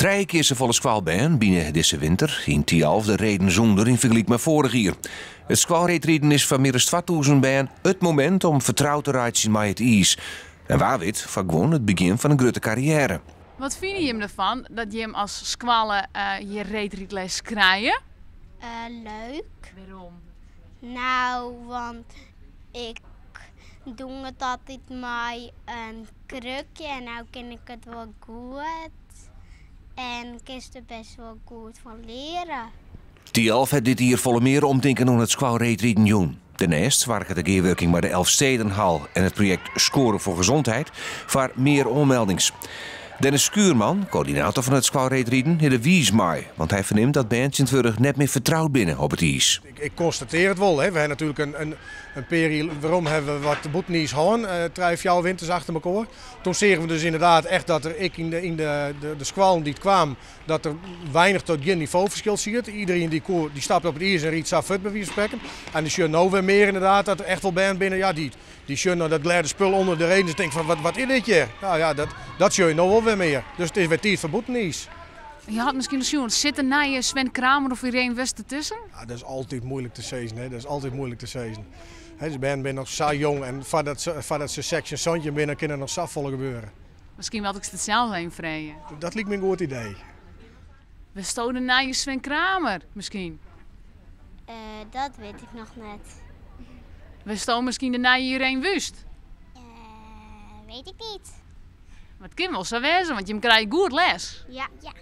Trije kear safolle skoalbern bine dizze winter yn Thialf de redens ûnder yn fergelyk mei foarich jier. It skoalreedriden is foar mear as 2000 bern it momint om fertroud te reitsjen mei it iis. En wa wit foar guon it begjin fan in grutte karriêre. Wat fine jim derfan dat jim as skoalle hjir reedrydles krije? Leuk. Wêrom? Nou, want ik doe it altyd mei in krukje en no kin ik it wol goed. En kinst der best wol goed fan leare. Thialf hat dit jier folle mear omtinken oan it skoalreedriden jûn. Dêrneist soarget de gearwurking mei de Elfstedenhal en it projekt Scoren voor Gezondheid foar mear oanmeldings. Dennis Schuurman, koördinator fan it skoalreedriden, is der wiis mei, want hy fernimt dat bern tsjintwurdich net mear fertroud binne op it iis. Ik konstatearje it wol. Hè. We ha natuerlik in pear jier werom hawwe we wat bûteniis hân, trije, fjouwer winters achter elkoar. Toen seagen we dus inderdaad echt dat der ek yn de, yn de, de, de skoallen dy't kwamen, dat der weinich tot gjin nivoferskil siet. Iedereen die koe, die stapte op it iis en ried sa fuort by wize fan sprekken. En dy sjogge no wer mear inderdaad dat der echt wol bern binne, ja, die, die sjogge no dat glêde spul ûnder de redens en tinke fan wat, wat is dit hjir? Nou ja, dat, dat sjogge je no wol wer mear. Dus it is wer tiid foar bûteniis. Je hat miskien al sjoen, sit der nije Sven Kramer of Ireen Wüst dertusken? Ja, dat is altyd moeilik te sizzen. Hè. Dat is altyd moeilik te sizzen. Hè, de bern binne noch sa jong en foardat se, foardat se 16, 17 binne, kin der noch safolle gebeure. Miskien moat ik it sels even freegje. Dat liket my in goed idee. Bisto de nije Sven Kramer, miskien? Dat wit ik noch net. Bisto miskien de nije Ireen Wüst? Weet ik niet. Mar it kin wol sa wêze, want jim krije goed les. Ja. Ja.